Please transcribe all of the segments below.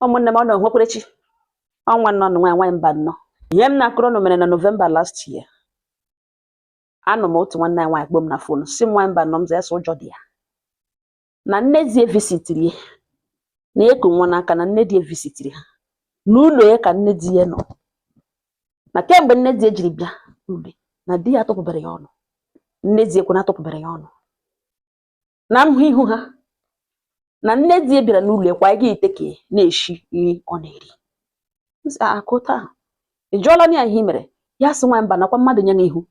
Ụmụnne m, ọ na onwekwerechi ọnwa nnọ nụ nwaanyị nwaanyị mba nnọọ. Ihe m na-akọrọ unu mere na November last year. Anọ m, otu nwanne anyị nwaanyị kpọọ m na phone, si m, "Nwaanyị mba nnọọ," m za ya, sị ụjọ dị ya na nne di e visitiri ya na eku nwa n'aka, na nne di e visitiri ha n'ụlọ ya, ka nne di ya nọ na kemgbe nne di ya jiri bịa n'ụlọ, na di ya atụpụbere ya ọnụ, nne di ekwe na atụpụbere ya ọnụ na m hụ ihu ha, na nne di ya bịara n'ụlọ ya kwa ịga ite ka na-eshi nri ọ na-eri. M sị, "Ah, ka otu ahụ ị jụọla na ya ihe i mere?" Ya sị, "Nwa mba, nakwa mmadụ nye ya ihu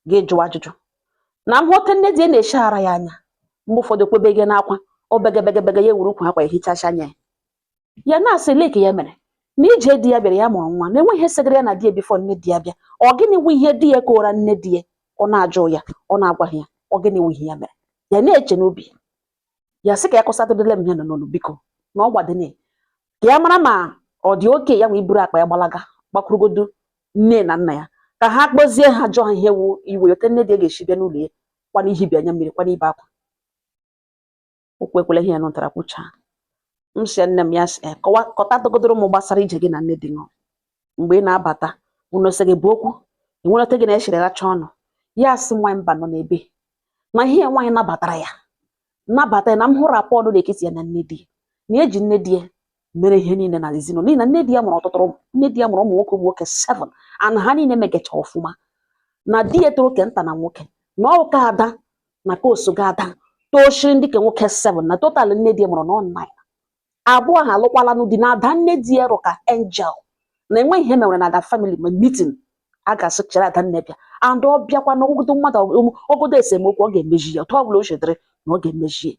ga-ejụwa ajụjụ na m hụta nne di ya na-eshi ara ya anya." Mgbe ụfọdụ kwebege n'akwa, o begebegebe, ya ewere ukwu akwa ehichacha anya ya. Ya na-asị leke ya mere na ije di ya bịara, ya mụrụ nwa na enweghị ihe segara ya na di ya before nne di ya bịa. Ọ gịnị wụ ihe di ya kora nne di ya? Ọ na-ajụ ya, ọ na-agwaghị ya. Ọ gịnị wụ ihe ya mere? Ya na-eche n'obi ya, sị ka ya kọsatụdịle m ihe nọ n'ụlọ, biko, na ọ gbadine ka ya mara ma ọ dị oke ya nwe iburu akpa ya gbalaga gbakwurugodu nne na nna ya, ka ha kpọzie ha, jụọ ha ihe wu iwe ote nne di ya ga-esi bịa n'ụlọ ya kwana ihibi anya mmiri, kwana ibe akwa. Okwu ekwela ihe ya nụtara kwuchaa. M sị nne m, ya sị, "Eh, kọwa kọtatụgodoro m gbasara ije gị na nne di ṅụ mgbe ị na-abata unu sị gị bụ okwu enwerete gị na eshiri racha ọnụ." Ya sị, "Nwaanyị mba nọ n'ebe na ihe ya nwaanyị nabatara ya, nabata ya na m hụrụ apụ ọnụ n'etiti ya na nne di ya, na eji nne di ya mere ihe niile na ezinụlọ, n'ihi na nne di ya mụrụ ọtụtụ ụmụ. Nne di ya mụrụ ụmụ nwoke, ụmụ nwoke 7, and ha niile megecha ọfụma, na di ya toro ke nta na nwoke na ọ ka ada na ka osogo ada toshiri ndị ke nwoke 7, na total nne di ya mụrụ na ọ 9. Abụọ ha alụkwala di na ada nne di ya rụ ka angel, na enweghị ihe mere na ada family ma meeting a ga-asị chere ada nne bịa, and ọ bịakwa na ogodo mmadụ, ogodo esemokwu, ọ ga-emeji ya otu ọ bụla o chedere na ọ ga-emeji ya.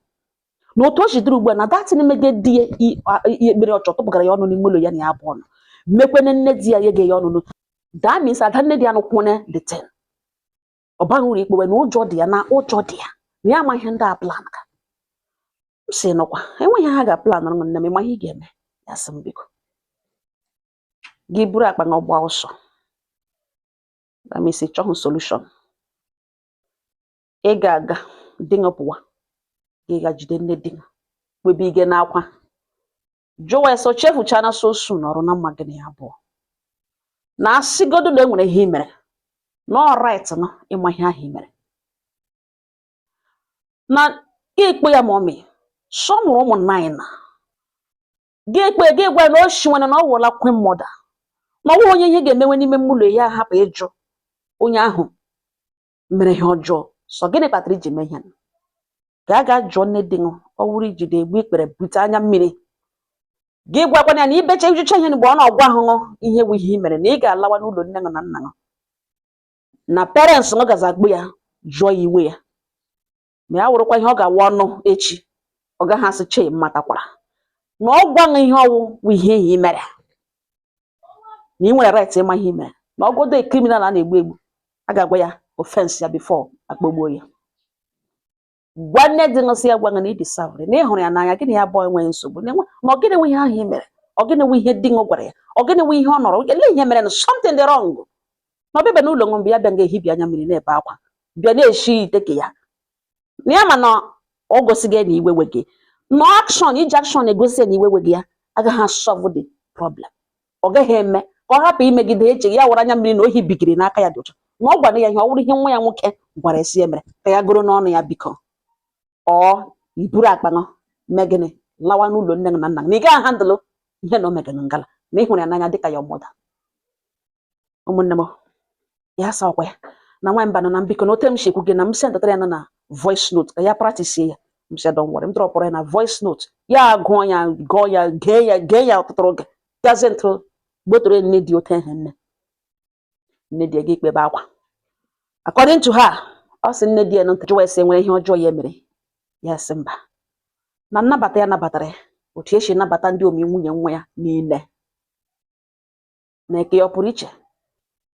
Na otu o si dịrị ugbu a, na datin mege di ya ihe ekpere ọchọ tụpụgara ya ọnụ n'ime ụlọ ya na ya abụọ nọ mekwene nne di ya yege ya ọnụ. That means ada nne di ya nụkwune the ten ọ baghị uru ikpewe na ụjọ dị ya, na ụjọ dị ya na ya ama ihe ndị a plan. Ka m si nụkwa, enweghị ha ga-plan nụ. Nne m, ịma ihe ị ga-eme? Ya sị m, "Biko, gị buru akpa na ọgba ọsọ." That means ị chọghị solution. Ị ga-aga di gị pụwa, gị ga jide nne di gị kpebe ige n'akwa, jụwa ya sọ chefuchana so soon ọrụ na mma gị na ya abụọ na asịgodo na enwere ihe i mere na ọ right nọ ịma ihe ahụ i mere na gị ekpe ya. Ma ọmị sọ mụrụ ụmụ nine, gị ekpe, gị gwa ya na o shiwere na ọ wụla queen mother, na ọ bụghị onye ihe ga-emenwe n'ime ụlọ ya hapụ ịjụ onye ahụ mere ihe ọjọọ sọ gịnị kpatara iji mee ihe ka a ga jụọ nne di gị. Ọ wụrụ ijide egbu ikpere bute anya mmiri, gị gwakwana ya na ibecha ijucha ihe mgbe ọ na-ọgwa ahụhụ ihe bụ ihe i mere, na ị ga-alawa n'ụlọ nne gị na nna gị, na parents gị gaza agbu ya, jụọ ya iwe ya, ma ya wụrụkwa ihe ọ ga-awa ọnụ echi, ọ gaghị asị chee mmatakwara na ọ gwa gị ihe ọwụ bụ ihe i mere, na ị nwere right ịma ihe i mere, na ọgodo criminal a na-egbu egbu, a ga-agwa ya offense ya before akpọgbuo ya. Gwa nne di ṅụsị ya, gwa gị na ị deserve, na ị hụrụ ya n'anya, gị na ya abụọ enweghị nsogbu, na ma ọ gịnị nwe ihe ahụ i mere, ọ gịnị nwe ihe di ṅụ gwara ya, ọ gịnị nwe ihe ọ nọrọ ele ihe mere na something dị wrong, na ọ bịa n'ụlọ ṅụ mgbe ya bịa nga-ehibi anya mmiri na-ebe akwa, bịa na-eshi ite ka ya na ya, ma na ọ gosi gị na iwe we gị, na action iji action egosi ya na iwe we gị ya agaghị solve the problem. Ọ gaghị eme ka ọ hapụ imegide eche ya wara anya mmiri na ohi bigiri n'aka ya dị ọcha, na ọ gwara ya ihe ọ wụrụ ihe nwa ya nwoke gwara esi ya mere ka ya goro n'ọnụ ya. Biko, ọ iburu akpa ṅụ mee gịnị, lawa n'ụlọ nne gị na nna gị, na ị gaghị handle ihe na o megara ngala, na ị hụrụ ya n'anya dịka ya mother. Ụmụnne m, ya sa ọkwa ya na nwa mba nọ na mbiko na ote m shekwu gị na m sendụtara ya nọ na voice note ka ya practice ya. M sị, "Don't worry." M dropụrụ ya na voice note, ya gụọ ya, gụọ ya, gee ya, gee ya ọtụtụ oge, gazie ntụ gbotoro nne dị ote ihe nne nne di ya ga ikpebe akwa. According to her, ọ sị nne di ya nọ jụwa ese nwere ihe ọjọọ ya mere. Ya sị mba, na nnabata ya nabatara ya otu esi nabata ndị omi nwunye nwa ya niile na eke ya ọ pụrụ iche,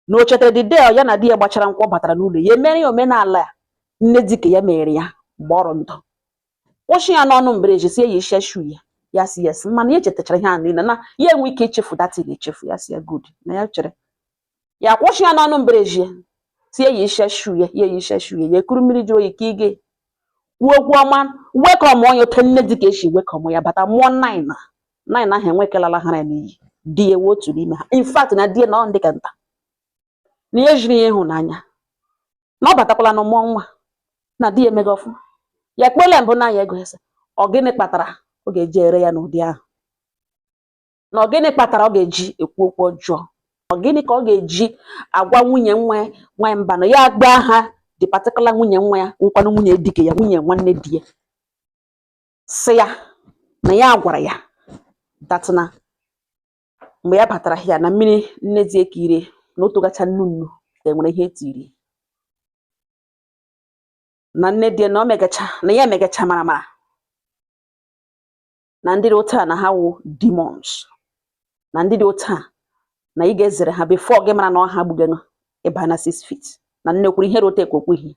na o chetara the day ya na di ya gbachara nkwọ batara n'ụlọ ya, emere ya omenala nne di ka ya mere ya mgbe ọrụ ndụ, kwụsị ya n'ọnụ mberede, sie ya isi shu ya. Ya si yes, mana ya echetachara ihe a niile na ya enwe ike ichefu datin echefu. Ya si ya good, na ya chere ya kwụsị ya n'ọnụ mberede, sie ya isi shu ya, ya isi shu ya, ya ekuru mmiri jụrụ oyi ka ige kwuo okwu ọma, welcome onye ote nne di ka esi welcome ya bata mụọ nine. Nine ahụ enwekelala ha ya n'iyi. Di ya ewe otu n'ime ha. In fact, na di ya na ọ ndị ka nta na ihe jiri ya ịhụnanya na ọ batakwala na mụọ nwa na di ya emego ọfụma. Ya kpele mbụ n'anya ego ya sị, ọ gịnị kpatara ọ ga-eji ere ya n'ụdị ahụ? Na ọ gịnị kpatara ọ ga-eji ekwu okwu ọjọọ? Ọ gịnị ka ọ ga-eji agwa nwunye nwa ya, nwa mba na ya gbaa ha, the particular nwunye nwa ya, nkwanụ nwunye dike ya, nwunye nwanne di ya, sị ya na ya gwara ya that na mgbe ya batara ya na mmiri nne di ekire na otu gacha nnu nnu ka enwere ihe etiri na nne di ya na o megacha na ya emegacha mara mara na ndị dị otu a na ha wụ demons, na ndị dị otu a na ị ga-ezere ha before gị mara na ọ ha gbugenụ ịba na 6 feet. Na nne kwuru ihe rote ka o kwughị.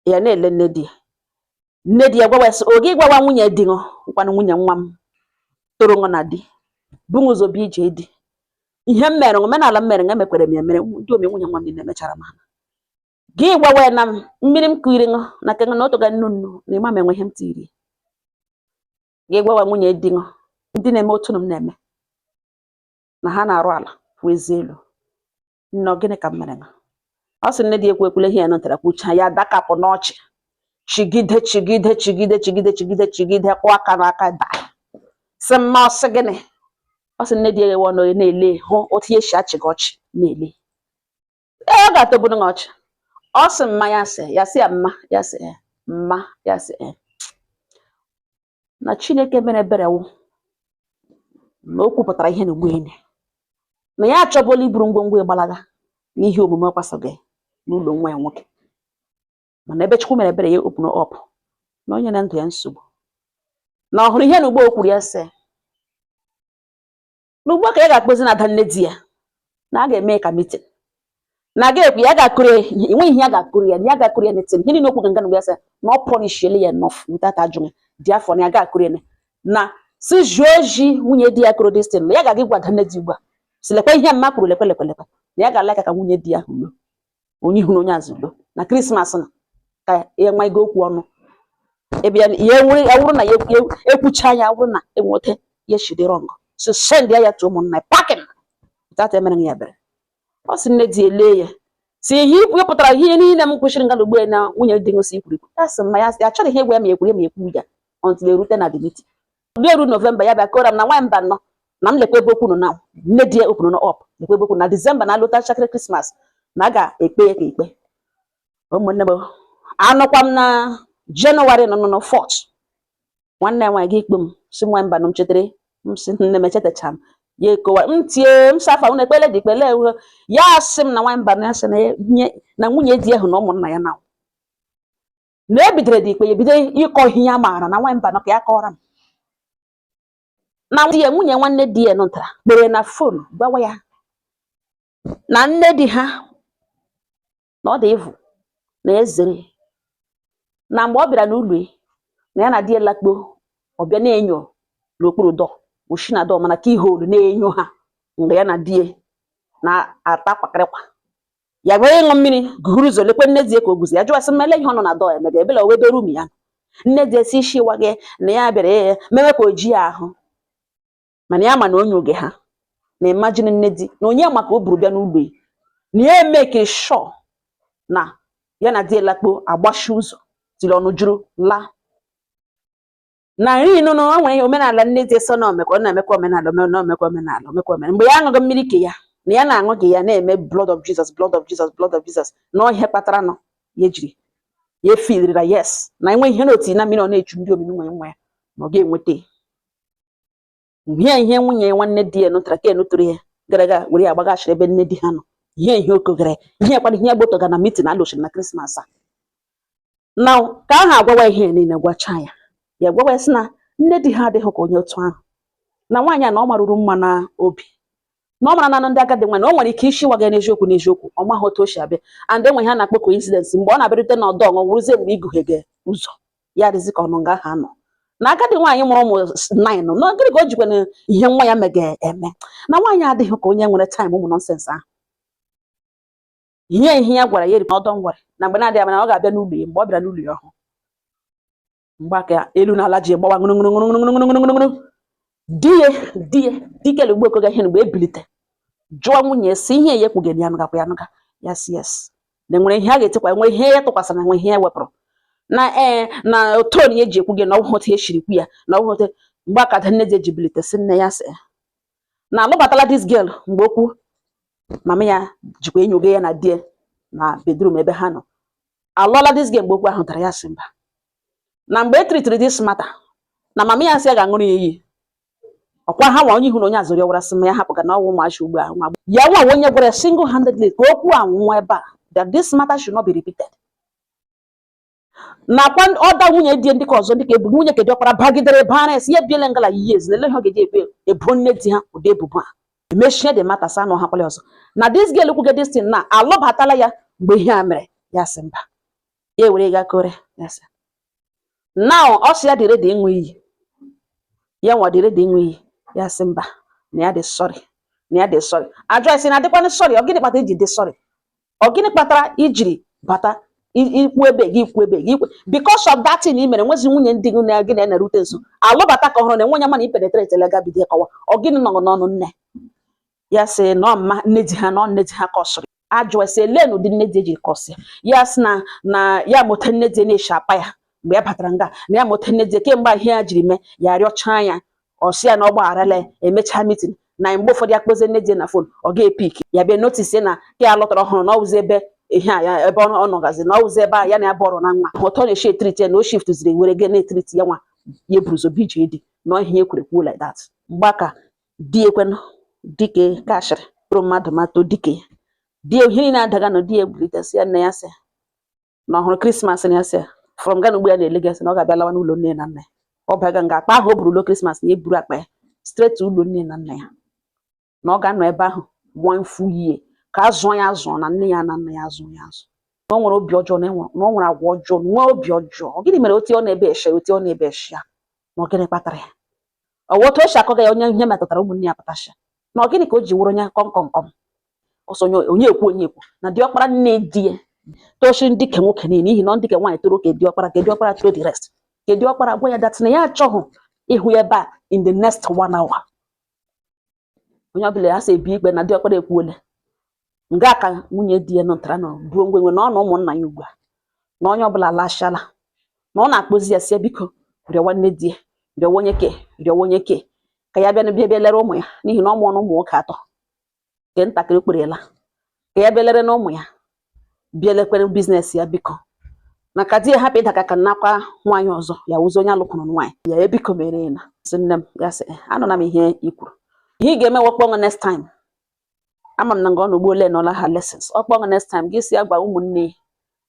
Ya na-ele nne di ya, nne di ya gwawa ya sị, oge gwawa nwunye di ṅụ, nkwanụ nwunye nwa m toro ṅụ na di bụ ụzọ bụ ije di ihe m mere, omenala m mere nga emekwere m ya mere ndị ome nwunye nwa m niile mechara m ha. Gị gwawa ya na mmiri m kiri ṅụ na ke na otoga nnu nnu na ịma m enwe ihe m tiri. Gị gwawa nwunye di ṅụ, ndị na-eme otu m na-eme na ha na-arụ ala kwụ ezi elu. Nne, ọ gịnị ka m mere ṅụ? Ọ sị nne di ekwu ekwule ihe ya nụtara kwucha ya dakapụ n'ọchị, chigide chigide chigide chigide chigide chigide, kwụ aka n'aka daa, sị mma, ọ sị gịnị? Ọ sị nne di eghewe ọnụ na-ele hụ otu ya esi achị gị ọchị na-ele. Ee, ọ ga-atọburu gị ọchị. Ọ sị mma ya, sị ya, sị ya mma ya, sị ya mma ya, sị ya na Chineke mere ebere wụ na o kwupụtara ihe na ugboene na ya achọbụla iburu ngwongwo ịgbalaga n'ihe omume ọ kwasoghị n'ụlọ nwa ya nwoke, mana ebe Chukwu mere ebere ya open up na onye na ndụ ya nsogbu na ọ hụrụ ihe na ugbo o kwuru ya, sị na ugbo ka ya ga-akpọzi na ada nne di ya na a ga-eme ka meeting na ga ekwu ya ga-akụrụ ya, enweghị ihe ya ga-akụrụ ya, na ya ga-akụrụ ya meeting ihe niile okwu ga nga na ya, sị na ọ punishiele ya enough without ajụghị dị afọ na ya ga-akụrụ ya na si juo oji nwunye di ya kụrụ this thing, na ya ga-aga ịgwa ada nne di ugbu a, si lekwa ihe mma kwuru, lekwe lekwe lekwe, na ya ga-ala ka nwunye di ya hụ lo onye ihu na onye azụ lo na Christmas na ka ya nwa ego okwu ọnụ ebe ya ya nwere ya wụrụ na ya ekwucha ya wụrụ na enweta ya shidi wrong, so send ya ya to ụmụnna ya packing without emere ya ebere. Ọ sị nne di ele ya si ihe ikwu pụtara ihe niile m kwesịrị nga ugbu a na nwunye di ngosi ikwuru ikwu ya, sị mma ya ya achọghị ihe gwa ya ma ekwuru ya ma ekwu ya until erute na the meeting bịa eru November. Ya bịa kọrọ m na nwaanyị mba nọ na m lekwa ebe okwu nọ na nne di ya open up, lekwa ebe okwu na December na alụta chakịrị Christmas na a ga-ekpe ya ka ikpe. Ụmụnne m, anụkwa m na Jenụwarị nọ nọ 4th, nwanne ya nwaanyị ga ikpe m si nwa mba nọ m chetara m, si nne m echetacha m. Ya ekowa m tie m safa unu ekpele dị ikpele ewu ya, sị m na nwaanyị mba na ya sị na na nwunye di ahụ na ụmụnna ya na na ebidoro dị ikpe ya ebido ịkọ ihe ya maara na nwaanyị mba nọ ka ya kọrọ m na di ya, nwunye nwanne di ya nụtara kpere na phone gwawa ya na nne di ha na ọ dị ịvụ na ezere na mgbe ọ bịara n'ụlọ ya na ya na di ya lakpo, ọ bịa na-enyo n'okpuru dọ oshi na dọ mana ka ihe olu na-enyo ha mgbe ya na di ya na-ata kwakịrịkwa. Ya wee ịṅụ mmiri gụrụ ụzọ lekwe nne di ya ka o guzo. Ya jụwa sị mmele ihe ọ nọ na dọ ya mega ebela o wee doro ụmụ ya. Nne di ya si isi wa gị na ya bịara ya mewe ka o ji ya ahụ, mana ya ma na onye oge ha na imagine nne di na onye maka o buru bịa n'ụlọ ya na ya emeke sure na ya na di ya lakpo agbashi ụzọ tiri ọnụ juru laa na nri nụnụ. O nwere ihe omenala nne di so na omekwa, ọ na-emekwa omenala na omekwa omenala omekwa omenala mgbe ya aṅụghị mmiri ke ya na ya na-aṅụ gị ya na-eme blood of Jesus, blood of Jesus, blood of Jesus, na ihe kpatara nọ ya ejiri ya efiliri na yes na enwe ihe n'otu na mmiri ọ na-echu ndị omimi nwere nwa ya na ọ ga-enweta ihe ihe nwunye nwanne di ya nụtara ka enutụrụ ya gara aga were ya gbaghachiri ebe nne di ha nọ ihe ihe okogere ihe kwana ihe gbotoga na meeting alụchiri na Christmas a na ka ahụ agwawa ihe niile gwacha ya. Ya gwawa ya sị na nne di ha adịghị ka onye otu ahụ, na nwaanyị a na ọ marụrụ mma na obi na ọ mara na ndị agadi nwaanyị na o nwere ike isi waga n'eziokwu n'eziokwu, ọ maghị otu o si abịa and enwe ihe a na-akpọ coincidence mgbe ọ na-abịarute n'ọdọ ọṅụ wụrụzie mgbe igughege ụzọ ya dịzị ka ọnụ nga ahụ anọ na agadi nwaanyị mụrụ ụmụ 9 na gịnị ka o jikwa na ihe nwa ya mega eme na nwaanyị adịghị ka onye nwere time ụmụ nonsense ahụ. Ihe ihe ya gwara ya eri n'ọdọ ngwere na mgbe na-adịghị anya na ọ ga-abịa n'ụlọ ya. Mgbe ọ bịara n'ụlọ ya ọhụ mgbe aka elu na ala ji gbawa ṅụrụ ṅụrụ ṅụrụ ṅụrụ ṅụrụ ṅụrụ ṅụrụ. Di ya dikele ugbo okoga ihe mgbe ebilite jụọ nwunye si ihe ya ekwughị ya anụgakwa ya anụga. Ya si yes, na enwere ihe a ga-etikwa, enwere ihe ya tụkwasịrị, na enwere ihe ya wepụrụ na ee na tone ya eji ekwu gị na ọ bụghị otu esiri kwu ya, na ọ bụghị otu. Mgbe akada nne di eji bilite si nne ya sị na alụbatala this girl mgbe okwu mama ya jikwa enyoge ya na di ya na bedroom ebe ha nọ alụọla this girl. Mgbe okwu ahụ dara, ya sị mba, na mgbe e treatiri this matter na mama ya sị ya ga-aṅụrụ ya iyi ọkwa ha nwa onye ihu na onye azụrụ ya wara sị ma ya hapụ ga na ọwụ ụmụazị ugbu a nwa ya nwa onye gwara ya single handedly ka okwu a nwụọ ebe a, that this matter should not be repeated. Nakwa ọda nwunye di ndị ka ọzọ ndị ka ebu nwunye kedị ọkpara bagidere bara esi ya ebiela ngala years na ele ihe ọ ga-eji ebe ebo nne di ha ụdị ebubo a. Emechie the matter sa anụ ha kwala ọzọ na this girl kwuge this thing na alụbatala ya mgbe ihe a mere. Ya sị mba, ya ewere ga kore ya sị now ọ sị ya dị ready ịṅụ iyi, ya nwa dị ready ịṅụ iyi. Ya sị mba, na ya dị sorry, na ya dị sorry. Ajụ ya sị na adịkwanụ sorry, ọ gịnị kpatara iji dị sorry? Ọ gịnị kpatara ijiri bata ikwu ebe gị ikwu ebe gị ikwu because of that thing i mere nwezi nwunye ndị gị na gị na-erute nso alụbata ka ọhụrụ na enwe onye mana ipenetrate lega bido kọwa ọ gịnị nọ n'ọnụ nne ya sị na ọ mma nne di ha na ọ nne di ha kọsịrị. Ajụ sị lee n'ụdị nne di eji kọsị ya sị na ya mụta nne di na-eshi apa ya mgbe ya batara nga, na ya mụta nne di kemgbe ihe ya jiri mee ya rịọchaa ya, ọ sị ya na ọ gbagharala ya. Emechaa meeting na mgbe ụfọdụ ya kpozie nne di na phone, ọ ga-epick ya bịa notice na ka ya lọtara ọhụrụ na ọ wụzi ebe ihe a ya ebe ọ nọgazi na ọ wụzi ebe a ya na ya bọrọ na nwa ụtọ na-eshi etreat ya na o shiftziri were ge na-etreat ya nwa ya eburuzo bije dị na ihe ekwere kwuo like that. Mgbe aka di ekwenụ dike kashịrị bụrụ mmadụ ma too dike di ihe niile adaga na di ya ebulitesi ya nne ya sị na ọhụrụ Christmas na ya sị from Ghana ugbu ya na-ele gị sị na ọ ga-abịa lawa n'ụlọ nne na nna ya. Ọ baga nga akpa ahụ o buru ụlọ Christmas na eburu akpa ya straight to ụlọ nne na nna ya, na ọ ga-anọ ebe ahụ one full year ka a zụọ ya azụọ na nne ya na nna ya azụ ya azụ, na o nwere obi ọjọọ, na o nwere agwa ọjọọ, nwee obi ọjọọ. Ọ gịnị mere otu ọ na-ebe eshe otu ọ na-ebe eshe ya, na ọ gịnị kpatara ya? Ọ wụ otu o si akọga ya onye ihe metụtara ụmụnne ya pụtasha na ọ gịnị ka o ji wụrụ onye kọm kọm kọm ọsọ onye onye ekwu onye ekwu na diọkpara nne di ya tochiri ndị ke nwoke niile, n'ihi na ndị ke nwaanyị toro ka diọkpara, ka diọkpara toro the rest, ka diọkpara gwa ya that na ya achọghị ịhụ ya ebe a in the next one hour. Onye ọbụla ya sị ebi ikpe na diọkpara ekwuole nga ka nwunye di ya nọtara nọ buo ngwengwe na ọ na ụmụnna ya ugbu a na onye ọbụla lashala na ọ na-akpọzi ya si ya biko rịọwa nne di ya, rịọwa onye ke, rịọwa onye ke ka ya bịa bịa bịa lere ụmụ ya, n'ihi na ọ mụọ na ụmụ nwoke atọ nke ntakịrị kperela, ka ya bịa lere na ụmụ ya, bịa lekwere business ya biko, na ka di ya hapụ ịdaka ka nakwa nwaanyị ọzọ ya wụzi onye alụkwuru nwaanyị ya ebiko mere ya na sị nne m ya sị anụna m ihe i kwuru, ihe ị ga-eme wakpọ next time. Ama m na nga ọ nọ ugbo ole nọla ha lessons ọ kpọọ next time gị si ya gwa ụmụnne ya,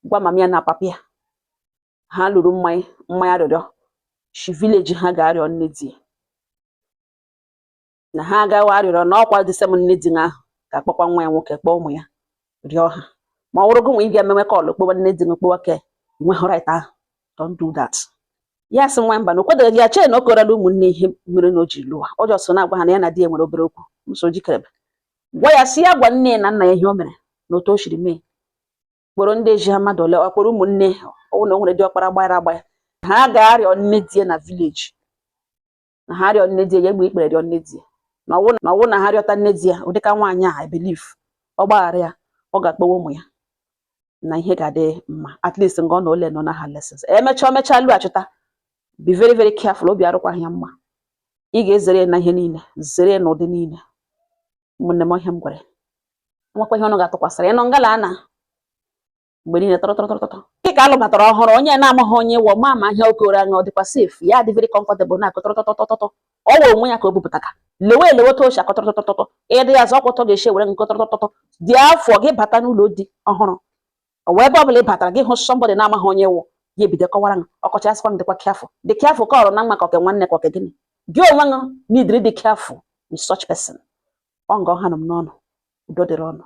gwa mama ya na papa ya ha lụrụ mmanya mmanya arịrịọ shi village ha ga-arịọ nne di ya na ha agawa arịrịọ na ọkwa dị same nne di ahụ ga-akpọkwa nwa ya nwoke kpọọ ụmụ ya rịọ ha. Ma ọ bụrụ gị nwe ị ga-emewe call kpọwa nne di gị kpọwa ke nweghị right ahụ, don't do that. Ya sị nwa mba na o kwedoghị ya chee na o korala ụmụnne ihe mere na o ji lụwa ọ jọsọ na-agwa ha na ya na di ya nwere obere okwu nso jikere gwa ya si ya gwa nne na nna ya ihe o mere na otu o siri mee, kpọrọ ndị eji ha mmadụ ole ọ kpọrọ ụmụnne ọwụ na o nwere diọkpara gbara agba ya ha ga-arịọ nne di ya na village na ha rịọ nne di ya, ya egbe ikpere rịọ nne di ya na ọwụ na ha rịọta nne di ya ụdịka nwaanyị a, I believe ọ gbaghara ya, ọ ga-akpọwa ụmụ ya na ihe ga-adị mma, at least nga ọ na ole nọ na ha lessons emechaa o mechaa lụghachita. Be very very careful, obi arụkwaghị ya mma, ị ga-ezere ya na ihe niile, zere ya n'ụdị niile. Ụmụnne m, ọhịa m gwara ya nwekwa ihe ọnụ ga-atụkwasịrị ịnọ ngala ana mgbe niile tọrọ tọrọ tọrọ tọrọ dị ka alụbatara ọhụrụ onye na-amaghị onye wọ ma ama ihe okoro anya ọ dịkwa safe, ya dị very comfortable na-akụ tọrọ tọrọ tọrọ tọrọ ọ wụ onwe ya ka o bupụtaka lewe elewe otu o si akọ tọrọ tọrọ tọrọ ịdị ya azụ ọkwụtọ ga-esi ewere nkọ tọrọ tọrọ tọrọ dị afọ gị bata n'ụlọ di ọhụrụ ọ wee ebe ọbụla ị batara gị hụ somebody na-amaghị onye wụ ya ebido kọwara gị ọkọcha asịkwa m dịkwa careful, dị careful ka ọrụ na mma ka ọke nwanne ka ọke gịnị gị onwe gị need dị careful with such person. Ọ nga ọha nọ m n'ọnụ, udo dịrị ọnụ.